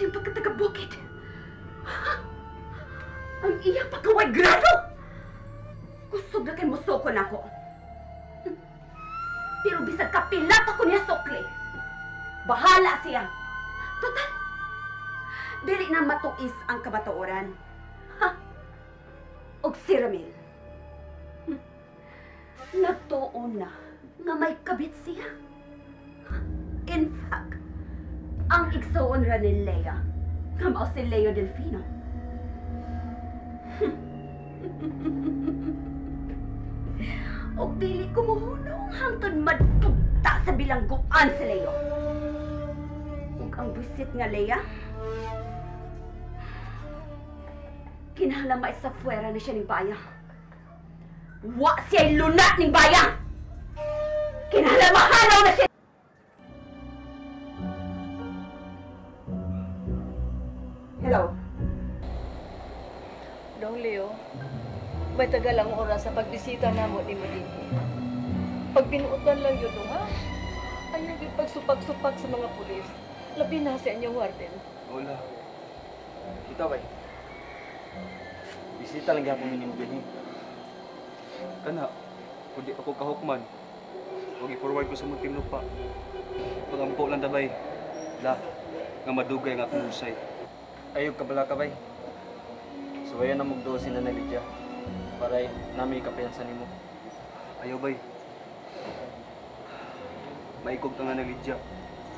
Sa iyang pagkatagabukid. Ha? Ang iyang pagkaway grado! Kusog na kay musoko nako. Pero bisag kapila pa ko niya sukli, bahala siya. Total, dili na matuis ang kabatuoran. Ha? Og si Ramil, nagtuon na nga may kabit siya. In fact, ang igsuon ra ni Lea, nga mao si Leo Delfino. Og dili ko mohunong hangtod madugta sa bilangguan si Leo. Ug ang busit nga Lea, kinahanglan maisa fuera na siya ning baya. Wa siya'y luna ning baya! Kinahanglan mahanaw na siya! Hello? Dong Leo, may tagal ang oras sa pagbisita namo ni Madini. Pag binuotan lang yun, ha? Ayaw yung pagsupak-supak sa mga pulis. Labi na sa inyong warden. Hola. Kita bay. Bisita lang gyapon ni dinhi. Kana, kung di ako kahukman, huwag i-forward ko sa mong team lupa. Pagampo lang tabay. La, nga madugay nga akong usay. Ayaw ka bala ka bay. Suwayan na mugduo si Nanay Lydia. Para nami kapiyansa nimo. Ayaw bay. Maikog ta nga na Lydia.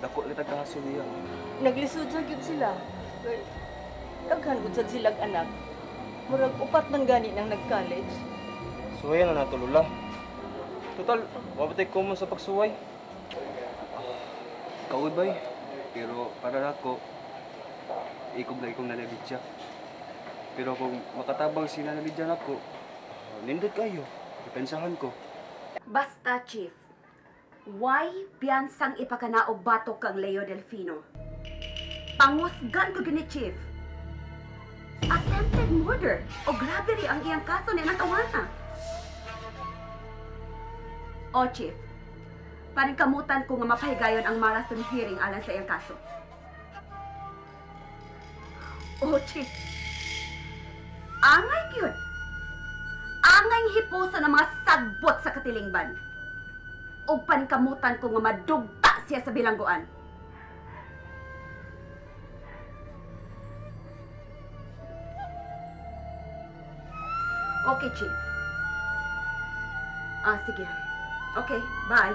Dako lang tagkahaso niya. Naglisod sa gyud sila. Daghan gud sad silag anak. Murag upat man gani nang nag-college. Suwayan na nato, Lola. Total, wa ba tay common sa pagsuway? Kaoy bay. Pero para nako, ikog na ikog Nanay Lydia. Pero kung makatabang si Nanay Lydia nako, nindot kayo. Ipensahan ko. Basta, Chief. Why piyansang ipakanaog batok kang Leo Delfino? Pangusgan ko gini, Chief. Attempted murder o robbery ang iyang kaso ni natawana. O, Chief. Paningkamutan ko nga mapahigayon ang marathon hearing alang sa iyang kaso. O, Chief. Angay gyud. Angay hipuso ng mga sagbot sa katilingban. O paningkamutan ko nga madugta siya sa bilangguan. Okay, Chief. Sige. Okay, bye.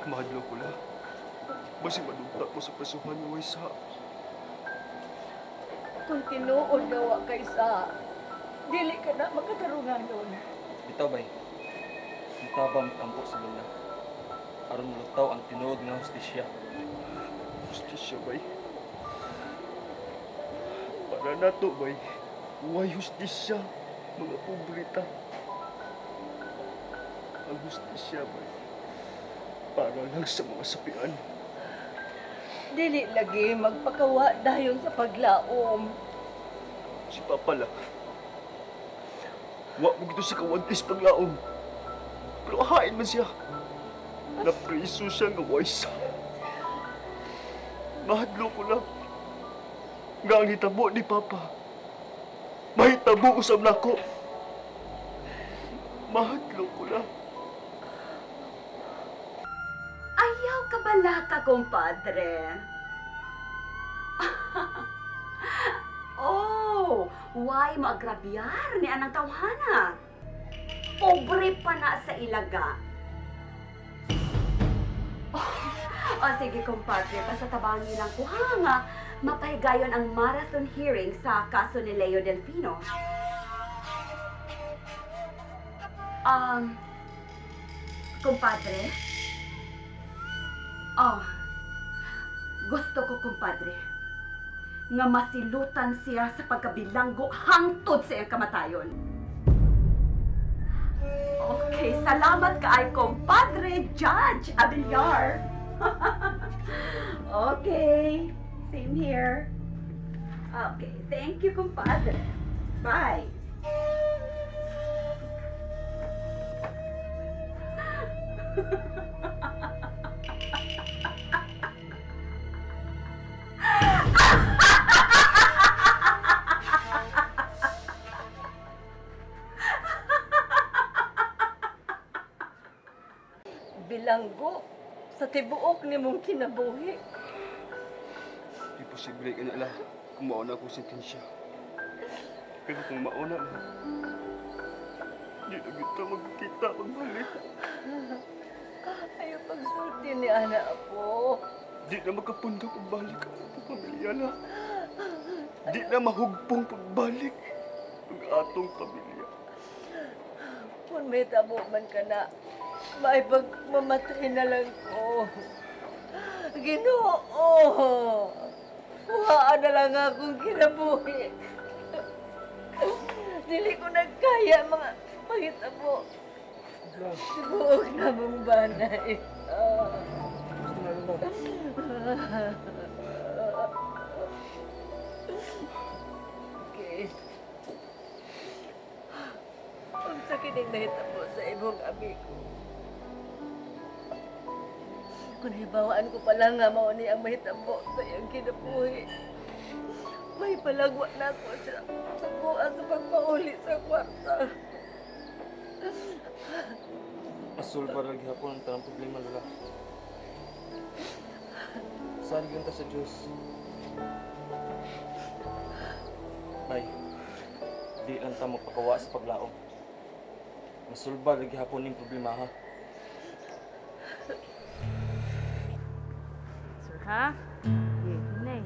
Mahadlo ko lang. Basi madugta ko sa prasuhan ni Waysa. Kung tinuod gawa kay sa, dili ka na makatarunganon. Bitaw bay, mutabang tampo sa Lola. Aron mulutaw ang tinuod nga hustisya. Hustisya bay? Para nato bay, way hustisya, mga pobre ta. Ang hustisya bay, para lang sa mga sapian. Dili lagi magpakawa dayon sa paglaom. Si Papa lang. Wa mo gito sa kawantis paglaom. Pero hain man siya. Napriso siya nga waysa. Mahadlo ko lang. Nga ang hitabo ni Papa. Mahitabo usab nako. Mahadlo ko lang. Ayaw ka balaka, kumpadre. Oh, why mo agrabyar ni anang tawhana? Pobre pa na sa ilaga. Oh, sige, kumpadre, basta tabangin lang ko ha nga mapahigayon ang marathon hearing sa kaso ni Leo Delfino. Kumpadre? Oh, gusto ko, kumpadre, nga masilutan siya sa pagkabilanggo hangtod sa iyang kamatayon. Okay, salamat kaay, kumpadre Judge Abellar. Okay, same here. Okay, thank you, kumpadre. Bye. Bilanggo sa tibuok nimong kinabuhi. Imposible ka na lang kung mauna akong sentensya. Pero kung mauna na, hindi na kita magkita pagbalik. Ayaw pagsulti ni Ana po. Di na makapundo pagbalik ang atong pamilya na. Di na mahugpong pagbalik ang atong pamilya. Kung may tabo man ka na, may pagmamatay na lang ko. Ginoo! Kuhaan na lang akong kinabuhi. Dili ko nagkaya mga pangitabo. Tibuok na mong banay. Okay. Ang sakit ang nahitabo sa imong amigo. Kung hibawaan ko pala nga mao ni ang mahitabo sa iyang kinabuhi, may palagwa na ako sa kuha sa pagpauli sa kwarta. Masulbar lagi hapon ang tanang problema, Lola. Saan yun ta sa Diyos? Bay, di lang ta magpakawa sa paglaom. Masulbar lagi hapon ning problema, ha? Sir, ha? Sige, hinay.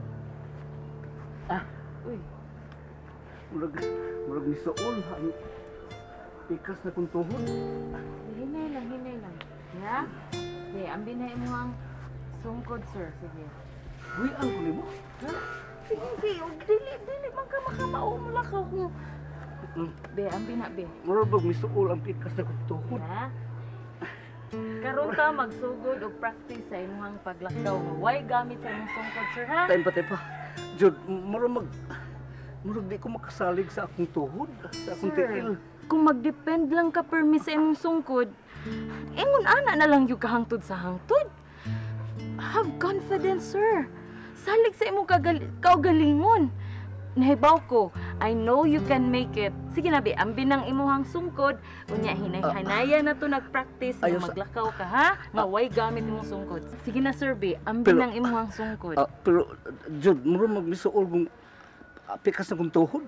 Ah. Uy. Murag ni Saul, ang pikas na kong tuhod. Hinay lang, hinay lang. Ya? Sige, ambi na imo ang sungkod, sir. Sige. Uy, ang kulit mo? Ha? Sige, sige. Dili, man ka makamao mo lang ka kung... Be, ambi na, be. Murag ni Saul ang pikas na kong tuhod. Ya? Karon ta magsugod og practice sa imong paglakaw nga way gamit sa imong sungkod, sir, ha? Time pa. Jud, murag di ko makasalig sa akong tuhod, sa akong Sir, tiil. Kung magdepend lang ka permi sa imong sungkod, ingon ana na lang yung kahangtod sa hangtod. Have confidence, sir. Salig sa imong kaugalingon. Nahibaw ko, I know you can make it. Sige na, be, ambi ng imuhang sungkod. Unya, hinay-hinaya na to nag-practice nga maglakaw ka, ha? Nga way gamit imong sungkod. Sige na, sir, be, ambi ng imuhang sungkod. Pero, Jud, murag maglisuol kung pikas na kong tuhod.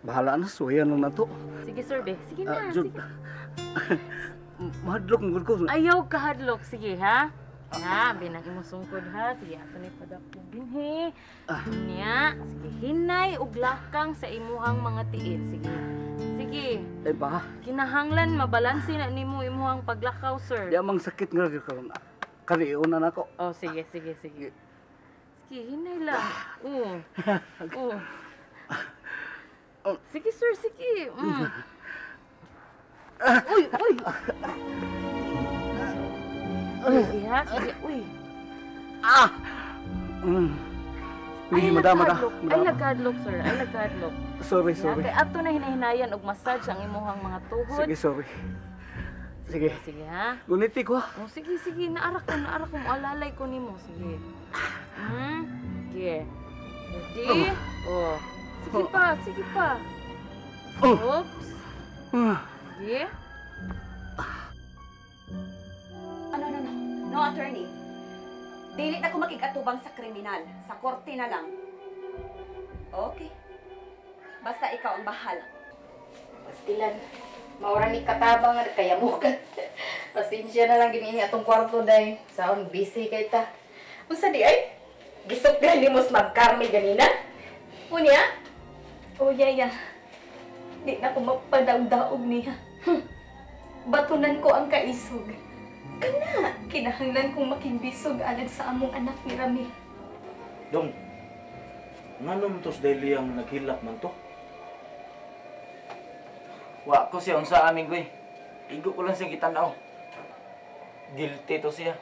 Bahala na, suwayan lang na to. Sige, sir, be. Sige na, Jud, sige. Mahadlok mo ko. Ayaw kahadlok. Sige, ha? Ha, binang imong sungkod, ha? Sige, ato ni padapong dinhi. Niya, sige, hinay ug lakang sa imuhang mga tiil. Sige. Sige. Ay ba? Kinahanglan mabalanse na nimo imuhang paglakaw, sir. Di amang sakit nga karon. Kariyon na nako. Oh, sige, sige, sige. Sige, hinay lang. Oo. Oo. Sige, sir, sige. Mm. Uy, uy. Sige, ha? Sige, uy. Ah! Ay, madam. Ay, nagkadlok, sir. Ay, nagkadlok. Sorry, sorry. Kaya ato na hinahinayan og massage ang imuhang mga tuhod. Sige, sorry. Sige. Sige, ha? Guniti ko, ha? Oh, sige, sige. Naara ko. Mualalay ko nimo. Sige. Sige. Ready? Oh. Sige pa, sige pa. Oops. Sige. Ano, no. No, attorney. Dili na ko makig-atubang sa kriminal. Sa korte na lang. Okay. Basta ikaw ang bahala. Pastilan. Maura ni katabang nga nagkayamukan. Pasensya na lang gini atong kwarto day. Saon busy kay ta. Unsa di ay? Gisok gani mo sa magkarmi ganina? Unya? Oh, yaya. Di na ko mapadaog-daog niya. Batunan ko ang kaisog. Kana, kinahanglan kong makimbisog alag sa among anak ni Ramil. Dong, ngano mo tos daily ang naghilak man to? Wa ko siya unsa amin ko eh. Igo ko lang siyang gitanaw. Guilty to siya.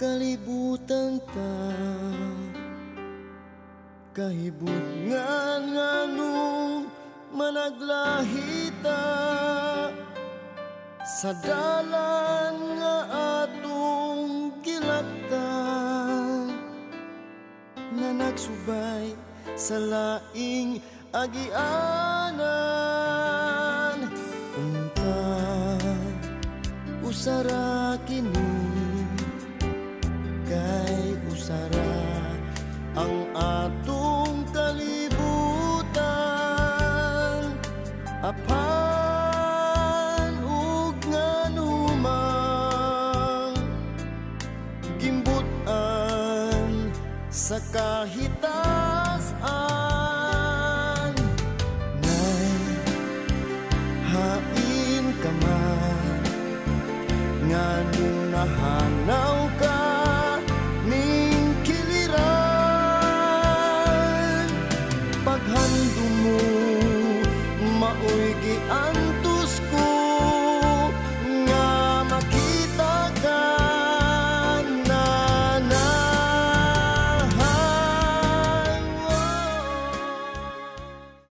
Kalibutan ta kahibot nga nganong Managlahita sa dalan nga atong gilaktan, na nagsubay sa laing agianan. Unta usara kini, kay usara ang atong kalibutan. Apan ug nganumang gimbutan sa kahitasan, nay hain ka man, nganong nahanaw.